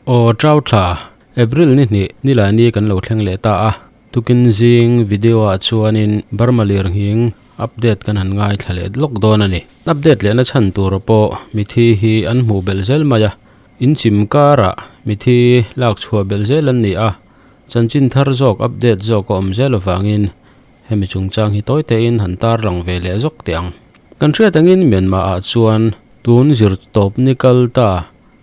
Aw Trau thla, April ni hnih nilaini kan lo thleng leh ta a, tukin zing video ah chuanin Burma lirnghing update kan han ngaithla leh lawk dawn a ni. Update lehna chhan tur pawh mithi hi an hmuh belh zel mai a, inchim karah mithi lak chhuah belh zel an ni a, chanchin thar zawk update zawk a awm zel avangin hemi chungchang hi tawi tein han tarlang ve leh zawk teh ang. Kan hriat angin Myanmar ah chuan tun zir tawp ni kal ta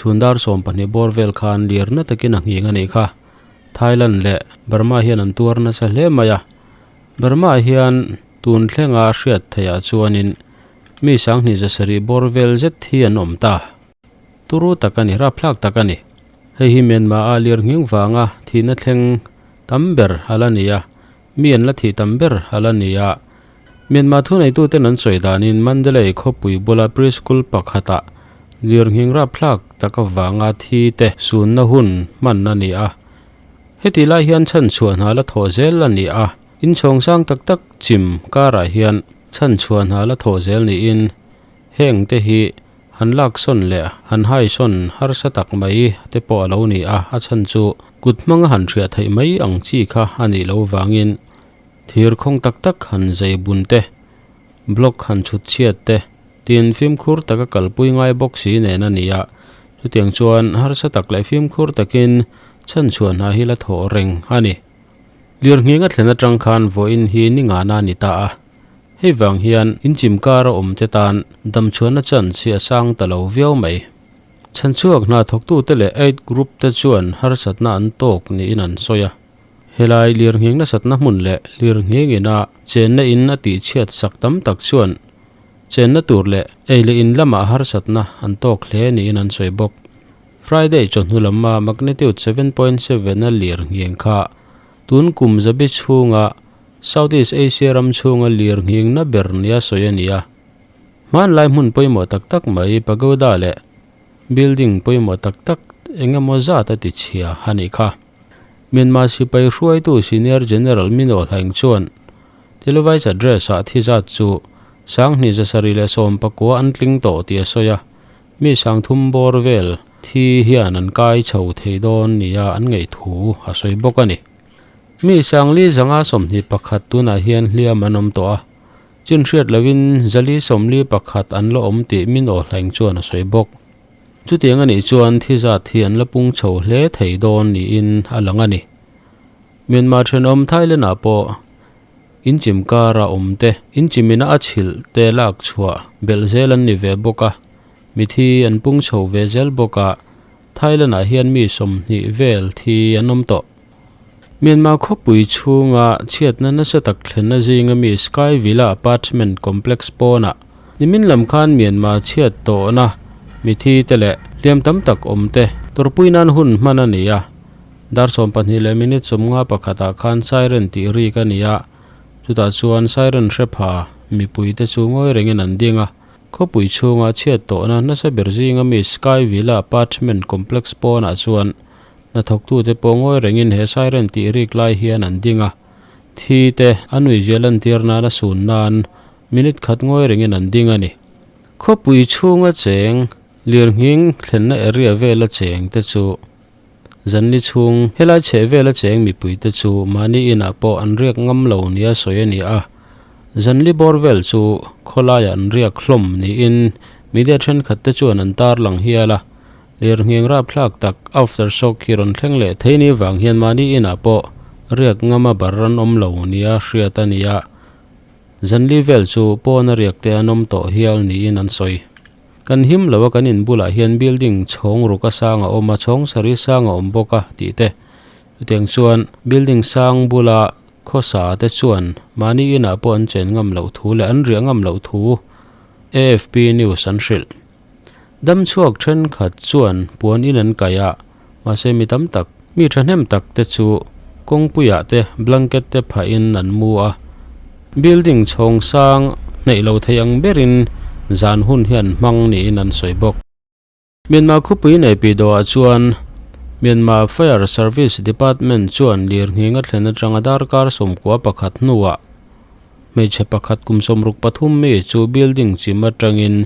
Chhun dar 12 bawr vel khan lirna takin a nghing a nih kha. Thailand leh Burma hian an tuar nasa hle mai a. Burma hian tun thlenga hriat theihah chuanin mi sanghnih zasarih bawr vel zet hi an awm ta. Turu tak a ni, rapthlak tak a ni. Hei hi Myanmar-a lir nghing vanga thihna thleng tam ber a la ni a, mi an la thih tam ber a la ni a. Myanmar thuneituten an sawi danin Mandalay khawpui bula preschool pakhatah lirnghing rapthlak tak avanga thi te sunna hun hman a ni a. Heti lai hian chhanchhuah hna la thawh zel a ni a, inchhawng sang tak tak chim karah hian chhanchhuah hna la thawh zel niin heng te hi han lak sawn leh han hai sawn harsa tak mai te pawh a lo ni a, a chhan chu kut hmanga han hriah theih mai ang chi kha a nih loh vangin thir khawng tak tak han zei bun te, block han chhut chhiat te tin fimkhur taka kalpui ngai bawk si nen a ni a, chutiang chuan harsa tak leh fimkhur takin chhanchhuah hna hi la thawh reng a ni. Lirnghing a thlen atang khan vawiin hi ni ngana a ni ta a. Hei vang hian inchim kara awm te tan damchhuahna chance hi a sang ta lo viau mai. Chhanchhuak hna thawktute leh aid group te chuan harsatna an tawk niin an sawi a. Helai lirnghing nasatna hmun leh lirnghing ina chenna in a tihchhiat sak tam tak chuan chenna tur leh ei leh in lamah harsatna an tawk hle niin an sawi bawk. Friday chawhnu lama magnitude 7.7 a lirnghing kha tun kum zabi chhunga Southeast Asia ram chhunga lirnghingna ber nia sawi a ni a. Hmanlai hmun pawimawh tak tak mai pagoda leh building pawimawh tak tak eng emaw zat a ti chhia a nih kha. Myanmar sipai hruaitu Senior General Min Aw Hlaing chuan televised address ah thi zat chu sanghnih zasarih leh 19 an tling tawh tih a sawi a, mi sangthum bawr vel thi hian an kai chho thei dawn nia an ngaih thu a sawi bawk a ni. Mi sangli zanga 21 tunah hian hliam an awm tawh a, chin hriat lovin zali 41 an la awm tih Min Aw Hlaing chuan a sawi bawk. Chutiang a nih chuan thi zat hi an la pung chho hle thei dawn niin a lang a ni. Myanmar thenawm Thailand ah pawh inchim kara awm te, inchimina a chhilh te lak chhuah belh zel an ni ve bawk a, mithi an pung chho ve zel bawk a, Thailand ah hian mi 20 vel thi an awm tawh. Myanmar khawpui chhunga chhiatna nasa tak thlenna zinga mi Sky Villa Apartment Complex pawnah nimin lam khan Myanmar chhiat tawhna mithi te leh hliam tam tak awm te tawrhpui nan hun hman a ni a. Dar 12 leh minute 51 ah khan siren tih rik a ni a, chutah chuan siren hrepha mipui te chu ngawi rengin an ding a. Khawpui chhunga chhiat tawhna nasa ber zinga mi Sky Villa Apartment Complex pawnah chuan hnathawktute pawh ngawi rengin he siren tih rik lai hian an ding a, thi te a nuihzia lantir nan a sun nan minute khat ngawi rengin an ding a ni. Khawpui chhunga cheng lirnghing thlenna area vela cheng te chu zanli chhung helai chheh vela cheng mipui te chu mahni inah pawh an riak ngam lo nia sawi a ni a, zanli bawr vel chu khawlaiah an riak hlawm niin media thenkhat te chuan an tarlang hial a. Lirnghing rapthlak tak aftershock hi rawn thleng leh thei ni vang hian mahni inah pawh riak ngama bar an awm lo nia hriat a ni a, zanli vel chu pawna riak te an awm tawh hial niin an sawi. Kan him lo a kan in bulah hian building chhawng ruk a sang a awm a, chhawng sarih sang a awm bawk a tih te. Chutiang chuan building sang bula khawsa te chuan mahni inah pawh an chen ngam loh thu leh an riah ngam loh thu AFP News an hrilh. Dam chhuak thenkhat chuan puan in an kaih a, mahse mi tam tak, mi thahnem tak te chu kawngpuiah te blanket te phahin an mu a. Building chhawng sang hnaih lo thei ang berin zan hun hi an hmang niin an sawi bawk. Myanmar khawpui nei pihdawhah chuan Myanmar Fire Service Department chuan lirnghing a thlen atanga darkar 91 hnuah hmeichhe pakhat kum 63 mi chu building chim atangin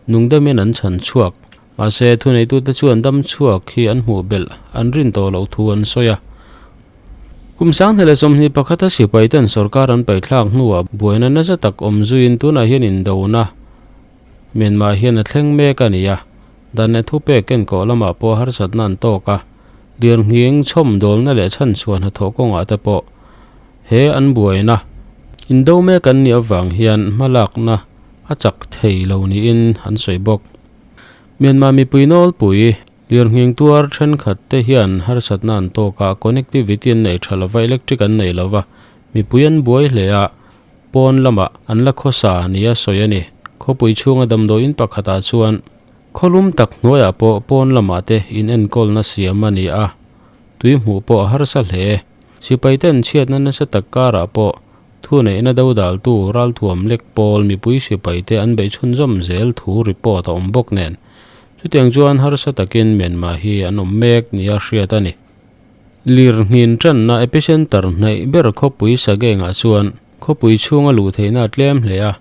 nungdamin an chhan chhuak. Mahse, thuneitute chuan dam chhuak hi an hmuh belh an rin tawh loh thu an sawi a. Kum 2021 a sipaiten sorkar an paithlak hnuah buaina nasa tak awm zuiin tunah hian indona Myanmar hian a thleng mek a ni a. Dan leh thupek kenkawh lamah pawh harsatna an tawk a, lirnghing chhawmdawlna leh chhanchhuah hnathawh kawngah te pawh he an buaina indo mek an nih avang hian hmalakna a chak thei lo niin an sawi bawk. Myanmar mipui nawlpui lirnghing tuar thenkhat te hian harsatna an tawk a, connectivity an nei tha lova, electric an nei lova, mipui an buai hle a, pawn lamah an la khawsa nia sawi a ni. Khawpui chhunga damdawiin pakhatah chuan khawlum tak hnuaiah pawh pawn lamah te inenkawlna siam a ni a, tui hmuh pawh a harsa hle. Sipaiten chhiatna nasa tak karah pawh Thuneihna dodaltu ralthuam lek pawl mipui sipaite an beih chhunzawm zel thu report a awm bawk nen, chutiang chuan harsa takin Myanmar hi an awm mek nia hriat a ni. Lirnghin tanna epicenter hnaih ber khawpui Sagaing-ah chuan khawpui chhunga luh theihna a tlem hle a,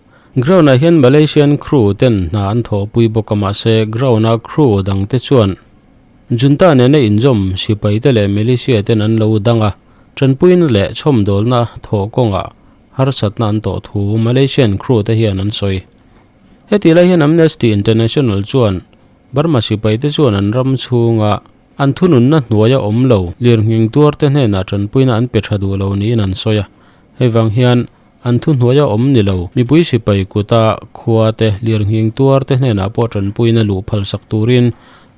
ground-ah hian Malaysian crew ten hna an thawhpui bawk a mahse ground-a crew dangte chuan Junta nena inzawm sipaite leh militia ten an lo dang a, Tanpuina leh chhawmdawlna thawh kawngah harsatna an tawh thu Malaysian crew te hian an sawi. Heti lai hian Amnesty International chuan Burma sipaite chuan an ram chhunga an thununna hnuaia awm lo lirnghing tuarte hnenah tanpuina an pe tha duh lo niin an sawi a. Hei vang hian an thuhnuaia awm ni lo mipui sipai kuta khua te lirnghing tuarte hnenah pawh tanpuina luh phalsak turin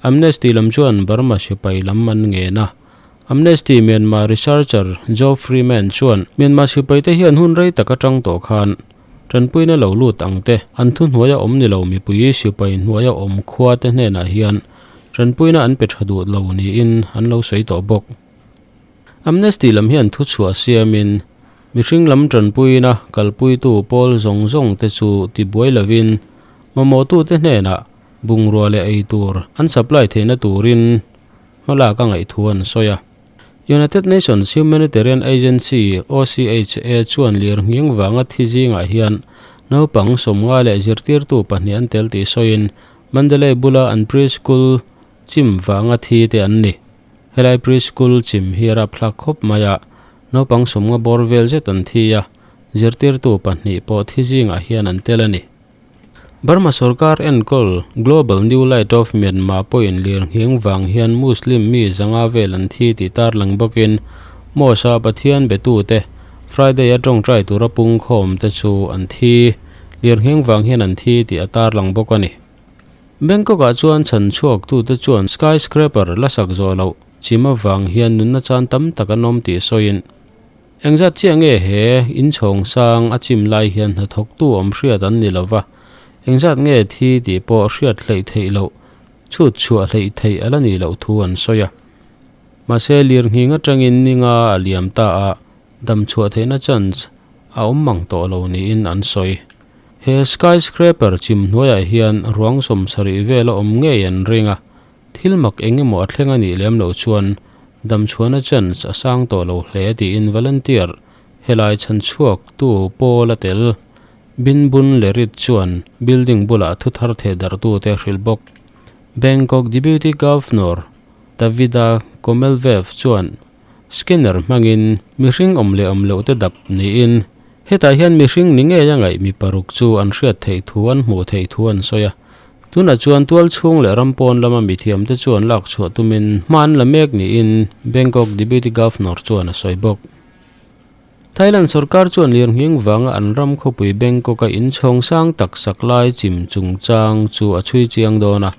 Amnesty lam chuan Burma sipai lam an ngen a. Amnesty Myanmar researcher Joe Freeman chuan Myanmar sipaite hian hun rei tak atang tawh khan tanpuina lo lut ang te, an thuhnuaia awm ni lo mipui sipai hnuaia awm khua te hnenah hian tanpuina an pe tha duh lo niin an lo sawi tawh bawk. Amnesty lam hian thuchhuah siamin mihring lam tanpuina kalpuitu pawl zawng zawng te chu tibuai lovin mamawhtute hnenah bungrua leh eitur an supply theihna turin Hmalak a ngaih thu an sawi a. United Nations Humanitarian Agency, OCHA, chuan lirnghing vanga thi zingah hian naupang sawmnga leh zirtirtu pahnih an tel tih sawiin Mandalay bula an preschool chim vanga thi te an ni. Helai preschool chim hi a rapthlak khawp mai a, naupang sawmnga bawr vel zet an thi a, zirtirtu pahnih pawh thi zingah hian an tel a ni. Burma sorkar enkawl Global New Light of Myanmar pawhin lirnghing vang hian Muslim mi zanga vel an thi tih tarlang bawkin Mosque-a Pathian betute Friday-a tawngtai tura pungkhawm te chu an thi lirnghing vang hian an thi tih a tarlang bawk a ni. Bangkok-ah chuan chhan chhuaktute chuan skyscraper la sak zawh loh chim avang hian nunna chan tam tak an awm tih sawiin Engzat chiah nge he inchhawng sang a chim lai hian hnathawktu awm hriat an ni lova, engzat nge thi tih pawh hriat hleih theih loh, chhut chhuah hleih theih a la nih loh thu an sawi a. Mahse lirnghing atangin ninga a liam ta a, dam chhuah theihna chance a awm mang tawh lo niin an sawi. He skyscraper chim hnuaiah hian ruang sawmsarih vel a awm ngei an ring a, Thil mak eng emaw a thleng a nih lem loh chuan damchhuahna chance a sang tawh lo hle tiin volunteer helai chhan chhuak tu pawl a tel. Bin Bun Lerit chuan building bulah thu thar theh darh tu te a hrilh bawk. Bangkok Deputy Governor Tavida Komelvev chuan scanner hmangin mihring awm leh awm loh te dap niin hetah hian mihring ni ngei a ngaih mi paruk chu an hriat theih thu an hmuh theih thu an sawi a. Tunah chuan tual chhung leh ram pawn lama mithiamte chuan lak chhuah tumin hma an la mek niin Bangkok Deputy Governor chuan a sawi bawk. Thailand sorkar chuan lirnghing vanga an ram khawpui Bangkok-a inchhawng sang tak sak lai chim chungchang chu a chhui chiang dawn a.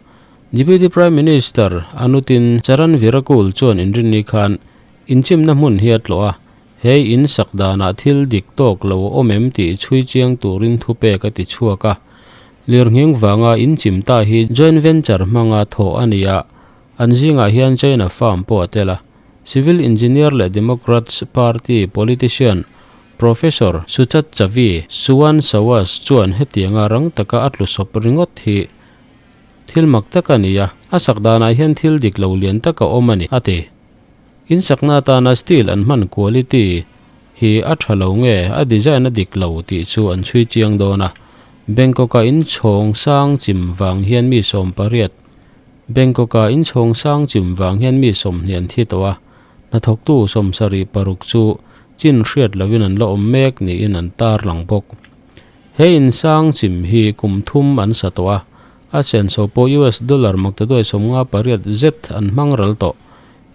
Deputy Prime Minister Anutin Charanvirakul chuan inrinni khan inchimna hmun hi a tlawh a, he in sak danah thil dik tawk lo a awm em tih chhui chiang turin thupek a ti chhuak a. Lirnghing vanga inchim ta hi joint venture hmanga thawh a ni a, an zingah hian China firm pawh a tel a. Civil engineer leh Democrats Party politician Professor Suchat Chavi Suwan Sawas chuan hetianga rang taka a tlu sawp ringawt hi thil mak tak a ni a, a sak danah hian thil dik lo lian tak a awm a ni, a ti. In sakna atana steel an hman quality hi a tha lo nge a design a dik lo tih chu an chhui chiang dawn a, Bangkok-a inchhawng sang chim vang hian mi sawm pariat. Bangkok-a inchhawng sang chim vang hian mi 20 an thi tawh a, hnathawktu 76 chu chin hriat lohin an la awm mek niin an tarlang bawk. He insang chim hi kum thum an sa tawh a, a senso pawh US dollar maktaduai 58 zet an hmang ral tawh.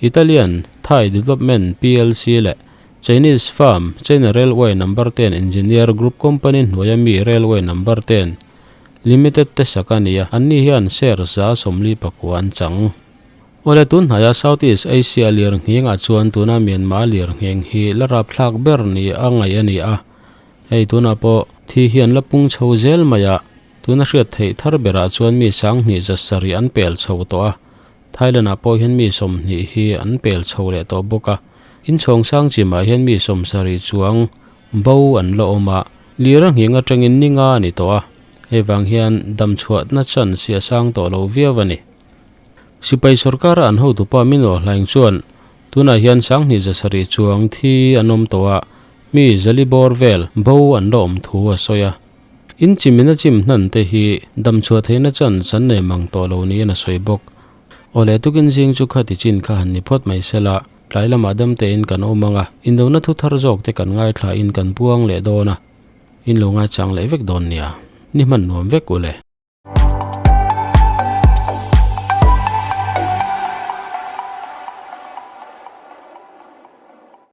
Italian Thai Development plc leh Chinese firm China Railway Number Ten Engineer Group Company hnuaia mi Railway Number Ten Limited te sak a ni a, anni hian share 49 an chang. Awle tun hnaia South East Asia lir nghengah chuan tuna Myanmar lir ngheng hi la rap thlak ber ni a ngaih a ni a. Hei tunah pawh thi hian la pung chho zel mai a, tuna hriat theih thar berah chuan mi 2107 an pel chho tawh a. Thailand-ah pawh hian mi 20 hi an pel chho leh tawh bawk a. Inchhawng sang chimah hian mi 70 chuang bo an la awm a, lira ngheng atangin ninga a ni tawh a. Hei vang hian dam chhuahna chan si a sang tawh lo viau a ni. Sipai sorkara an hotupa Min Aung Hlaing chuan tunah hian 2107 chuang thi an awm tawh a, mi zali bawr vel bo an la awm thu a sawi a. In chimina chim hnan te hi dam chhuah theihna chan san nei mang tawh lo niin a sawi bawk. Awle tukin zing chu khati chin kha han ni phawt mai sela, tlai lamah dam tein kan awm ang a, indona thu thar zawk te kan ngaithla in kan puang leh dawn a, in lo ngaichang leh vek dawn nia. Ni hman nuam vek ule.